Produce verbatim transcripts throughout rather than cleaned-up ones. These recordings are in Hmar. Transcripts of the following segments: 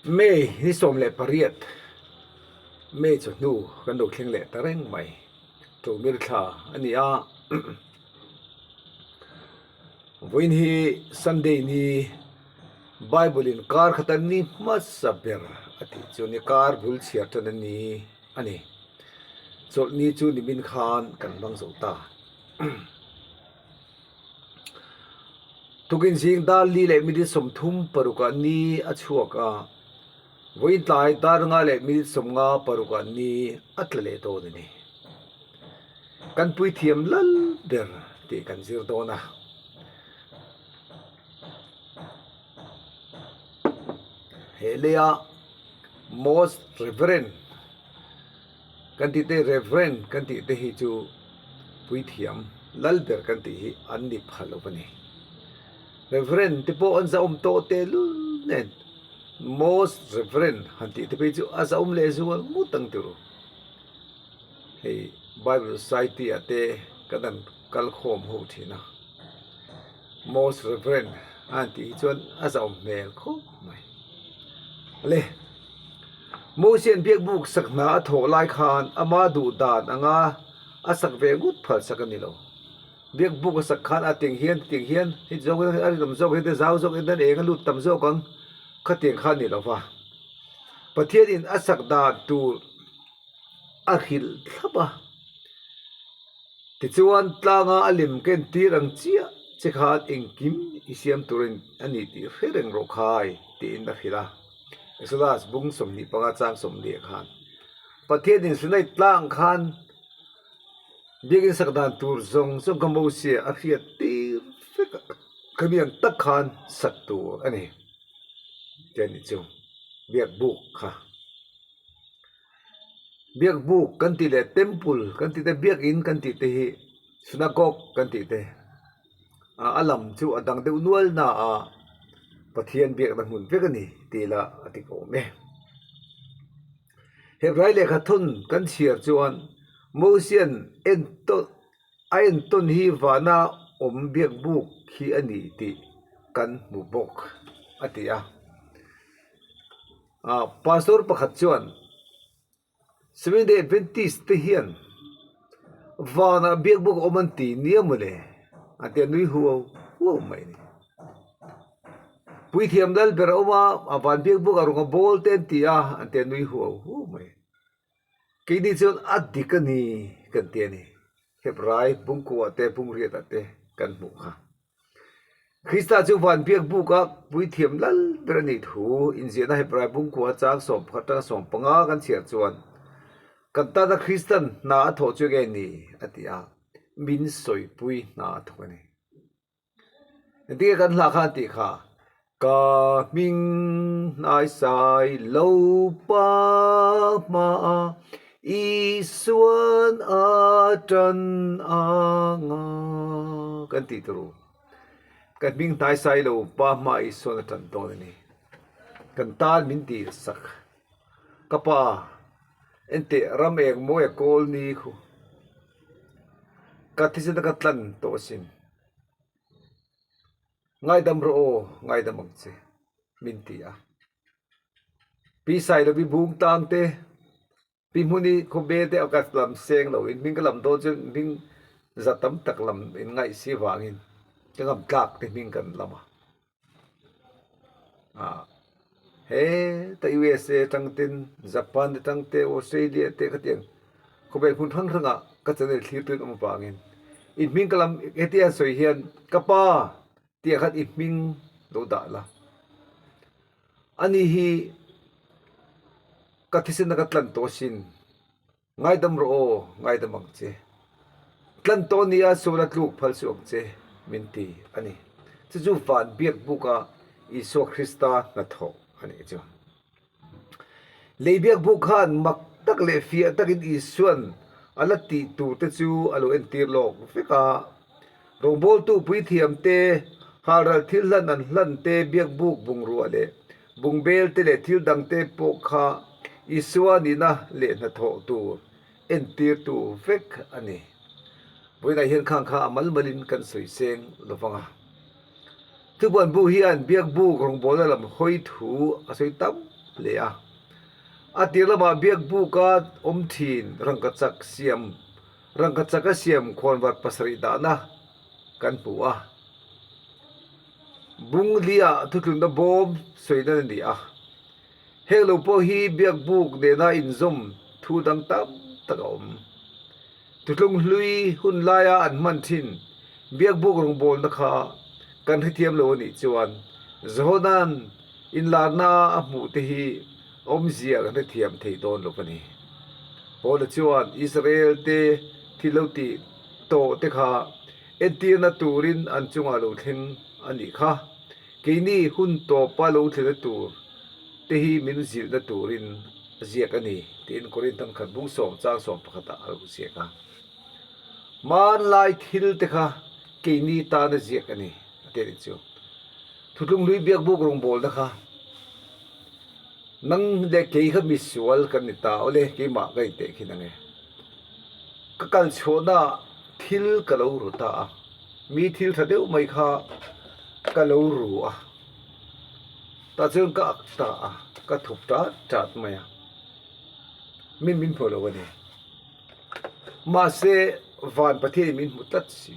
May ni sawm le pariet, May chawhnu kan lo thleng leh ta reng mai. Ṭawngmir thla a ni a. Vawiin hi Sunday ni, Bible-in kar khat an ni hmasa ber a ti chu ni, kar bul chhiar ṭan a ni a ni. Chawlhni chu nimin khan kan hmang zo ta. Tukin zing dar li le minute sawmthum paruk a ni a chhuak a. Vawiin tlai dar nga le minute sawmnga paruk a ni a tla leh dawn a ni. Kan puithiam lal ber tih kan zir dawn a. He leia Most Reverend kan tih te, Reverend kan tih te hi chu puithiam lal ber kan tih hi an ni pha lo a ni. Reverend te pawh an zahawm tawh te lul nen. Most Reverend han tih te pei chu a zahawm leh zual ngut ang ti ru. Hei Bible Society-a te kan han kal khawm ho ṭhin a. Most Reverend an tih hi chuan a zahawm hmel khawp mai. Le, Mosian biakbuk sak hna a thawh lai khan ama duh dan anga a sak ve ngut phal sak a ni lo. Biakbuk a sak khan a tieng hian, tieng hian, hi zawk, a ri lam zawk, hi te zau zawk, hi te eng a lut tam zawk ang, khatiang khan ni lo va. Pathianin a sak dan tur a hrilh thlap a. Tichuan, tlanga a lem ka entir ang chiah che khan engkim i siam turin a ni tih hre reng rawh khai, tiin a hrilh a. Exodus bung sawmhnih panga chang sawmli khan. Pathianin Sinai tlang khan biak in sak dan tur zawng zawng kha Mosia a hriat tir vek a, khami ang tak khan sak tur a ni. Tiang chu biakbuk kha. Biakbuk kan tih leh temple kan tih te, biakin kan tih te hi synagogue kan tih te. A, a lam chu a dang deuh nual na a, Pathian biakna hmun vek a ni ti la a ti awm e. Hebrai lehkhathawn kan chhiar chuan Mosian entawn, a entawn hi vana awm biakbuk hi a ni tih kan hmu bawk a ti a. A, pastor pakhat chuan Seventh Day Adventist te hian vana biakbuk a awm an ti nia mawle, an ti a, nui huau huau mai ni. Puithiam lal ber a awm a, a van biakbuk a rawng a bawl te an ti a, an ti a, nui huau huau mai. Keini chuan a dik a ni kan ti a ni. Hebrai bung kuah te, bung riatah te kan hmuh kha. Krista chu van biakbuk a puithiam lal ber a nih thu inziahna Hebrai bung kuah chang sawm pakhat aṭanga sawm panga kan chhiar chuan, kan tana Kristan hna a thawh chu enge ni a ti a, min sawipui hna a thawk a ni. Engtin nge kan hla khan tih kha, ka hming hnaisai lo pa hmaa Isuan a ṭan anga kan tih tur. Ka hming hnaisai lo pa hmaa Isuan a ṭan dawn a ni. Kan tan min dil sak. Ka pa, en teh ram eng maw e kawl ni khu. Ka thisena ka tlan tawh sin. Ngaidam rawh aw, ngaidam ang che, min ti a. Pi Sailovi bung tlang te, Pi Hmuni Khawbel te a ka lam seng lo, in hming ka lam dawn chuan in hming za tam tak lam in ngaih si vangin ka ngam tlak te hming kan lam a. A, he ta U S A aṭang ten, Japan aṭang te, Australia te khatiang, khawvel hmun hrang hranga ka channel thlirtuin awm avangin, in hming ka lam hetia sawi hian, ka pa, tia khan in hming lo dah la. Ani hi ka thisena ka tlan tawh sin. Ngaidam rawh aw, ngaidam ang che. Tlan tawh nia suala tluk phal suh ang che, min ti a ni. Chu chu van biakbuka Isua Krista hnathawh a ni chu. Lei biakbuk khan mak tak leh fiah takin Isuan a la tih tur te chu a lo entir lawk vek a. Rawngbawltu puithiam te, halral thil hlan an hlan te, biakbuk bungrua leh bungbel te leh thil dang te pawh kha Isua nihna leh hnathawh tur entirtu vek a ni. Vawiinah hian khang kha a mal malin kan sawi seng lo vang a. Thupuan bu hian biakbuk rawngbawlna lam hawi thu a sawi tam hle a. A tir lamah biakbuka awm ṭhin rangkachak siam, rangkachaka siam khawnvar pasarih dahna kan hmu a. Bung lia thutlunna bawm sawina a ni a. Heng lo pawh hi biakbuk nena inzawm thu dang tam tak a awm. Thutlung hlui hun laia an hman ṭhin biakbuk rawngbawlna kha kan hrethiam lo a nih chuan, Johanan inlarna a hmuh te hi awmzia kan hrethiam thei dawn lo a ni. Paula chuan Israel te thil lo tih tawh te kha entirna turin an chungah lo thleng a nih kha. Keini hun tawpa lo thlenna tur te hi min zilhna turin a ziak a ni, tiin Korintan khat bung sawm chang sawm pakhatah a lo ziak a. Hmanlai thil te kha keini tana ziak a ni, a ti a ni chu. Thutlung hlui biakbuk rawngbawlna kha nang leh kei kha misual kan ni ta, awle, keimah ka inteh khin ang e. Ka kal chhuahna thil ka lo ru ta a, mi thil ṭha deuh mai kha ka lo ru a, tah chuan ka ak ta a, ka thup ṭat ṭat mai a, min min hmu lo a ni. Mahse, van Pathianin min hmu tlat si.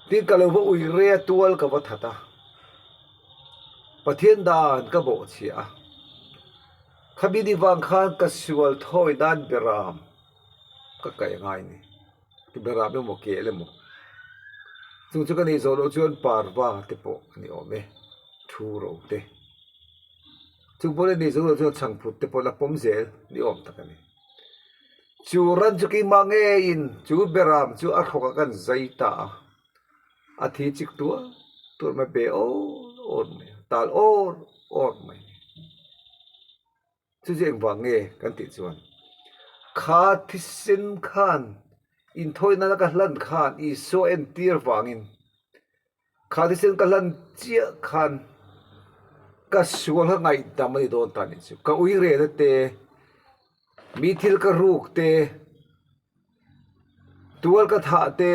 Tin, ka lo va uire a, tual ka va that a, Pathian dan ka bawhchhia a. Khami ni vang khan ka sual thawi nan beram ka kai a ngai ni. Beram emaw, kel emaw. Chung chu ka nei zo lo chuan parva te pawh a ni awm e. Thu ro te. Chung pawh a nei zo lo chuan chhangphut te pawh la pawm zel ni awm tak a ni. Chu ran chu keimah ngeiin chu beram chu a thlawkah kan zai ta a. A thi chik tuar tuar mai, be awr awr mai, tal awr awr mai. Chu chu engvang nge kan tih chuan, kha thisen khan, inthawina ka hlan khan Isua entir vangin, kha thisen ka hlan chiah khan ka sual kha ngaihdam a ni dawn ta ni chu. Ka uirena te, mi thil ka ruk te, tual ka thah te,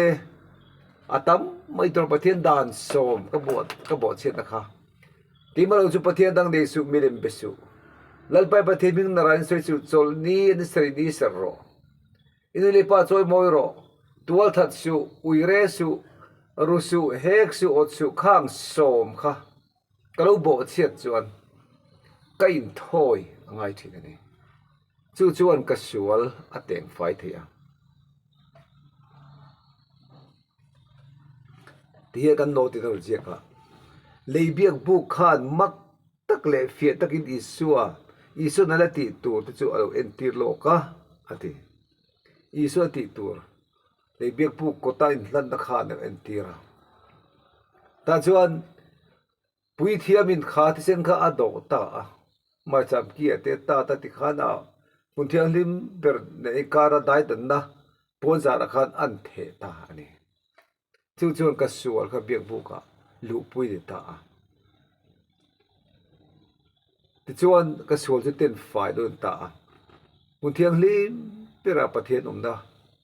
a tam mai tur Pathian dan sawm ka bawh, ka bawhchhiatna kha. Keimah lo chu Pathian dang nei suh, milem be suh. Lalpa Pathian hming nara in sawi suh, chawlh ni, ni sari ni ser rawh. I nu le pa chawimawi rawh. Tual that suh, uire suh, ru suh, hek suh, awt suh, khang sawm kha ka lo bawhchhiat chuan ka inthawi a ngai ṭhin a ni. Chu chuan ka sual a tengfai thei a. Ti hian kan naw ti dawr ziak a. Lei biak buk khan mak tak leh fiah takin Isua, Isuan a la tih tur te chu a lo entir lawk a, a ti. Isua tih tur, lei biak buk kawta inhlanna khan a entir a. Tah chuan puithiamin kha thisen kha a dawh ta a. Maicham kia te ta ta ti khan a, puithiam hlim ber nei kara daidanna puanzara khan an theh ta a ni. Chu chuan ka sual kha biakbukah luhpui ni ta a. Tichuan ka sual chu tenfai dawn ta a. Hun thianghlim bera Pathian awmna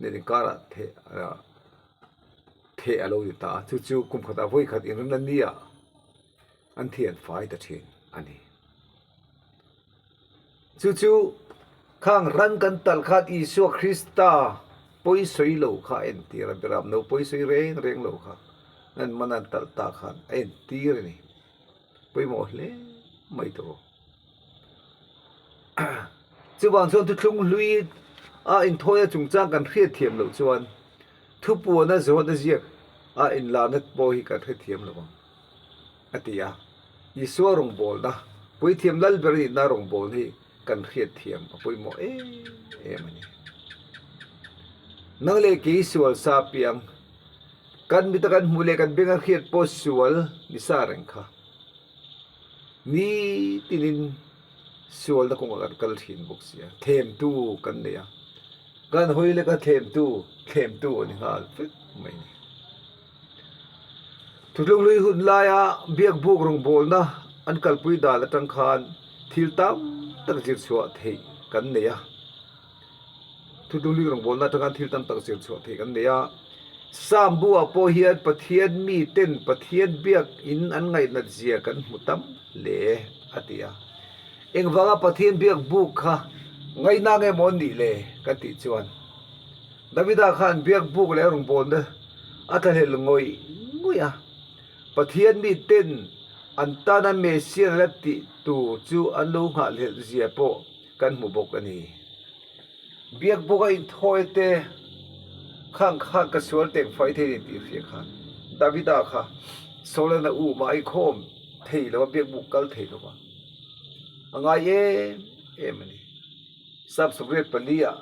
nen inkarah theh, a, theh a lo ni ta a. Chu chu kum khatah vawi khat inremna nia an thianfai ta ṭhin a ni. Chu chu khang ran kan tal khan Isua Krista pawisawi lo kha a entir a, beram no pawisawi reng reng lo kha, an man an tal ta khan a entir a ni. Pawimawh hle mai tur. Chuvang chuan thuthlung hlui a inthawina chungchang kan hriatthiam loh chuan, thupuana zawhna ziak a inlarna pawh hi kan hrethiam lo ang, a ti a. Isua rawngbawlna, puithiam lal ber nihna rawngbawlna hi kan hriatthiam a pawimawh em em a ni. Nang leh kei sual sa piang, kan mita kan hmuh leh kan benga hriat pawh sual ni sa reng kha. Ni tinin sualna kawngah kan kal ṭhin bawk si a, thlemtu kan nei a. Kan hawi leh ka thlemtu, thlemtu a ni nghal vek mai ni. Thuthlung hlui hun laia biakbuk rawngbawlna an kalpui dan aṭang khan thil tam tak zir chhuah theih kan nei a. Thuthlung hlui rawngbawlna aṭang khan thil tam tak zir chhuah theih kan nei a. Sam bua pawh hian Pathian mi ten Pathian biak in an ngainat zia kan hmu tam hle a ti a. Engvanga Pathian biak buk kha ngaina nge maw ni le kan tih chuan, Davida khan biak buk leh a rawngbawlna a thlahlel ngawih ngawih a. Pathian mi ten an tana Messia la tih tur chu an lo nghahhlelh zia pawh kan hmu bawk a ni. Biak buk a inthawi te, khang khang ka sual teng fai thei ni tih hria khan, Davida kha Saula na u ma inkhawm thei lo a, biak buk kal thei lo a, a ngai em em a ni. Sam sawmriat pali a,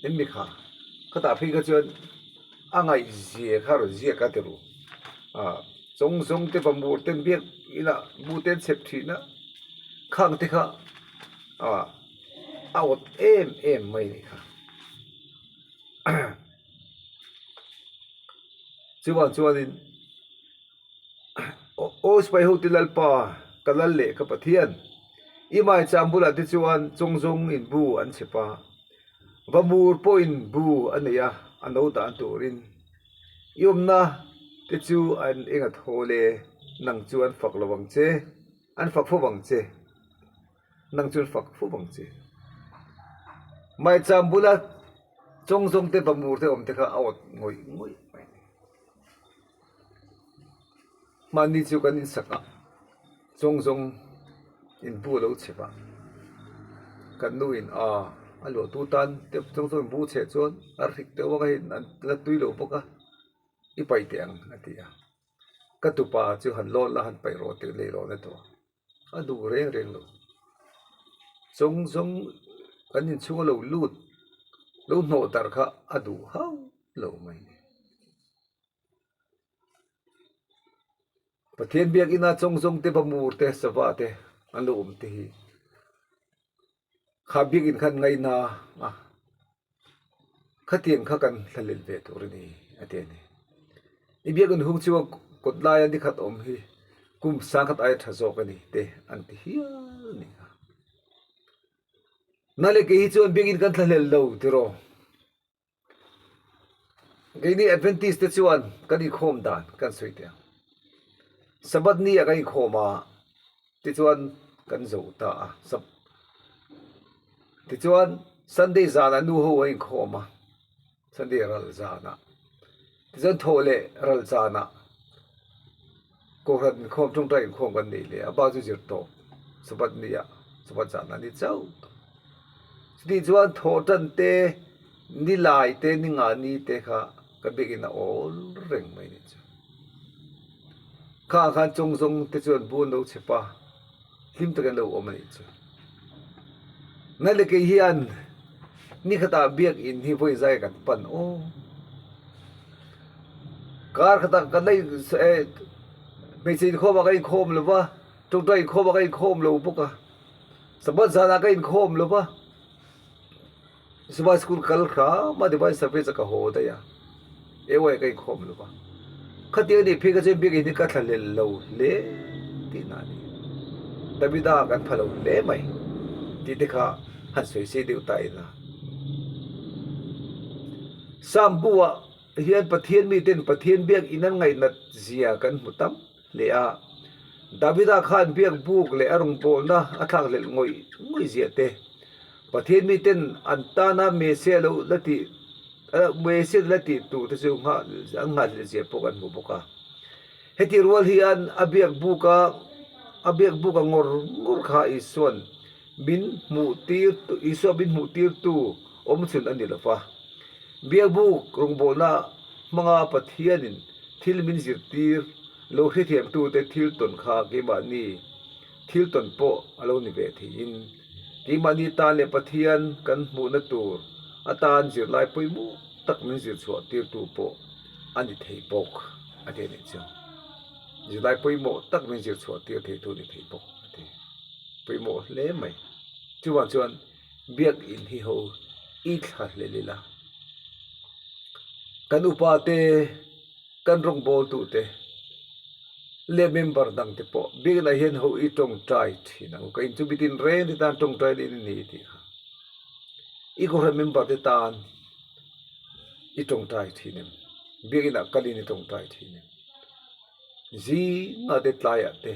en mi kha, khata phei kha chuan a ngaih zia kha rawn ziak a ti ru. A, Chawngzawng te Vamur ten biak ina bu ten chhep ṭhin a, khang te kha, a, a awt em em mai ni kha. Chuvang chuanin, aw, aw, sipai ho te Lalpa, ka Lal leh ka Pathian, i maicham bulah te chuan Chawngzawng in bu an chhep a, Vamur pawhin bu a nei a, a no dan turin. I awmna te chu an eng a thaw le, nang chu an fak lo ang che, an fak fo vang che. Nang chu an fak fo vang che. Maicham bula Chawngzawng te Vamur te awm te kha a awt ngawih ngawih mai. Hmani chu kan insak a, Chawngzawng in bu lo chhep a, kan nu in a, a luahtu tan te Chawngzawng in bu chhep chuan a rik te vang a hin an la tui lo bawk a, i pai teh ang a ti a. Ka tupa chu han lawn la, han pai rawh teh, lei rawh na tawh. A duh reng reng lo. Chawngzawng kan inchhung a lo lut, lo hnawh darh kha a duh hau lo mai. Pathian biak ina Chawngzawng te, Vamur te, Sava te an lo awm te hi kha biak in khan ngaina a, khatiang kha kan thlalel ve tur a ni, a ti a ni. I biak in hung chunga kawt laia ni khat awm hi kum sang khat aia ṭha zawk a ni te an ti hial ni kha. Na le kei hi chuan biak in kan thlalel lo ti rawh. Keini Adventist te chuan kan inkhawm dan kan sawi teh ang. Sabbath nia kan inkhawm a, tichuan kan zo ta a. Sab-, tichuan Sunday zana nu ho a inkhawm a, Sunday ral zana. Tichuan thawh leh ral zana kohran inkhawm, ṭawngṭai inkhawm kan nei le, a bak chu zir tawp, Sabbath nia, Sabbath zana ni chauh. Chutichuan thawhṭan te, nilai te, ningani te kha ka biak in a awl reng mai ni chu. Kha khan Chawngzawng te chuan bu an lo chhep a, hlim takin lo awm a nih chu. Na le kei hian ni khata biak in hi vawi zai kan pan aw. Kar khata kan la in, eh, hmeichhe inkhawma ka inkhawm lo va, ṭawngṭai inkhawma ka inkhawm lo bawk a. Sabbath zana ka inkhawm lo va. Sabbath school kal hram a, divine service a ka haw daih a. Ewa ka inkhawm lo va. Khatiang ni phei kha chuan biak in hi ka thlalel lo hle tihna a ni. Davida kan pha lo hle mai tih te kha han sawi sei deuh ta ila. Sam bua hian Pathian mi ten Pathian biak in an ngainat zia kan hmu tam hle a. Davida khan biak buk leh a rawngbawlna a thlakhlelh ngawih ngawih zia te, Pathian mi ten an tana Messia lo la tih, eh, Messia la tih tur te chu nghah, an nghahhlelh zia pawh kan hmu bawk a. Heti rual hian a biak buka, a biak buka ngawr ngawr kha Isuan min hmuh tir tu, Isua min hmuh tir tu awm chhun a ni lo va. Biak buk rawngbawlna hmanga Pathianin thil min zirtir lo hrethiamtute thil tawn kha keimahni thil tawn pawh a lo ni ve theiin, keimahni tan leh Pathian kan hmuhna tur atan zirlai pawimawh tak min zir chhuah tirtu pawh a ni thei bawk a ti a nih chu. Zirlai pawimawh tak min zir chhuah tir theitu ni thei bawk a ti. Pawimawh hle mai. Chuvang chuan biak in hi ho i thla hle ila. Kan upa te, kan rawngbawltu te, leh member dang te pawh biak inah hian ho i ṭawngṭai ṭhin ang. Ka in chu mi tin reng te tan ṭawngṭai leh in ni tih kha. I kohran member te tan i ṭawngṭai ṭhin em? Biekinah kalin i ṭawngṭai ṭhin. Zinga te, tlaia te,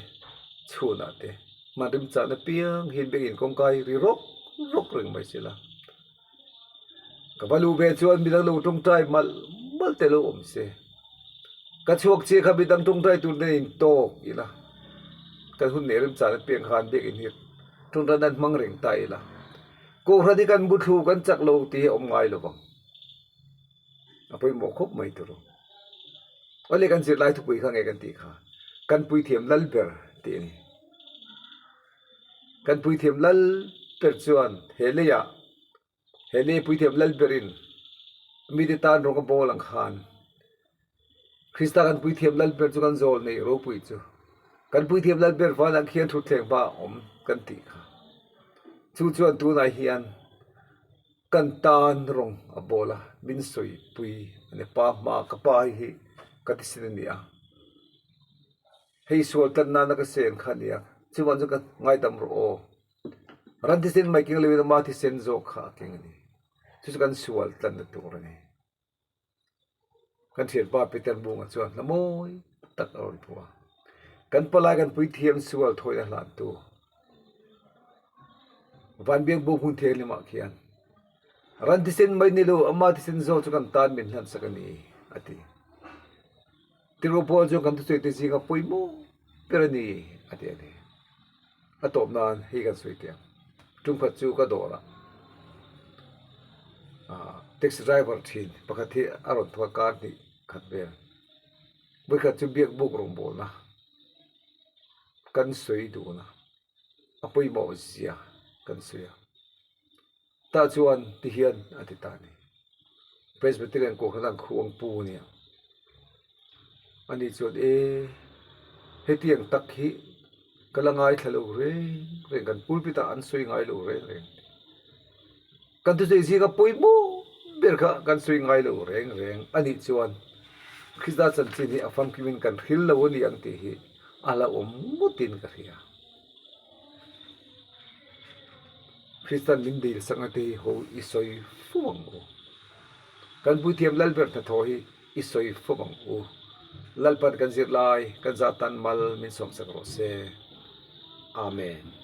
chhuna te, hman remchangna pieng hin biekin kawngka ri rawk rawk reng mai sela. Ka va luh ve chuan midang lo ṭawngṭai mal mal te lo awm se. Ka chhuak che kha midang ṭawngṭai tur nen intawk ila. Kan hun nei remchangna pieng khan biekin hi ṭawngṭaina an hmang reng ta ila. Kohran hi kan muthlu kan chak lo ti hi awm ngai lo vang. A pawimawh khawp mai turu. Awle, kan zirlai thupui kha nge kan tih kha. Kan puithiam lal ber ti a ni. Kan puithiam lal ber chuan he leia, he lei puithiam lal berin mite tan rawng a bawl ang khan, Krista kan puithiam lal ber chu kan zawl nei ropui chu. Kan puithiam lal ber vanah khian ṭhutthleng hma awm kan tih kha. Chu chuan tunah hian kan tan rawng a bawl a, min sawipui a ni, pa hma, ka pa hi ka thisen a ni a. Hei sual tlan nana ka sen kha nia. Chuvang chu ka ngaidam rawh aw. Ran thisen mai keng lovin ama thisen zawk kha a keng a ni. Chu chu kan sual tlanna tur a ni. Kan ṭhianpa Peter Munga chuan hlamawi tak a rawn phu a. Kan palai kan puithiam sual thawina hlantu Van Biakbuk hmun thianghlimah khian, ran thisen mai ni lo, ama thisen zawk chu kan tan min hlan sak a ni, a ti. Tirhkoh Paul chuan kan thusawi te zinga pawimawh ber a ni, a ti a ni. A tawp nan hei kan sawi teh ang. Tum khat chu ka dawrah, a, taxi driver ṭhin pakhat hi a rawn thaw a, kar hnih khat vel. Vawi khat chu Biakbuk rawngbawlna kan sawi dun a, a pawimawh zia kan sawi a. Tah chuan ti hian a ti ta ni. Presbyterian kohran ang khu ang pu nia. Ani chuan, e, hetiang tak hi ka la ngaithla lo reng reng, kan pulpit-ah an sawi ngai lo reng reng. Kan thusawi zinga pawimawh ber kha kan sawi ngai lo reng reng. Ani chuan Krista chanchin hi a famkimin kan hril lo a ni ang tih hi a hlauhawm ngawtin ka hria. Kristan min dil sakna te hi ho i sawi fo ang u. Kan puithiam lal ber hna thaw hi i sawi fo ang u. Lalpan kan zirlai, kan zat tan mal min sawm sak rawh se. Amen.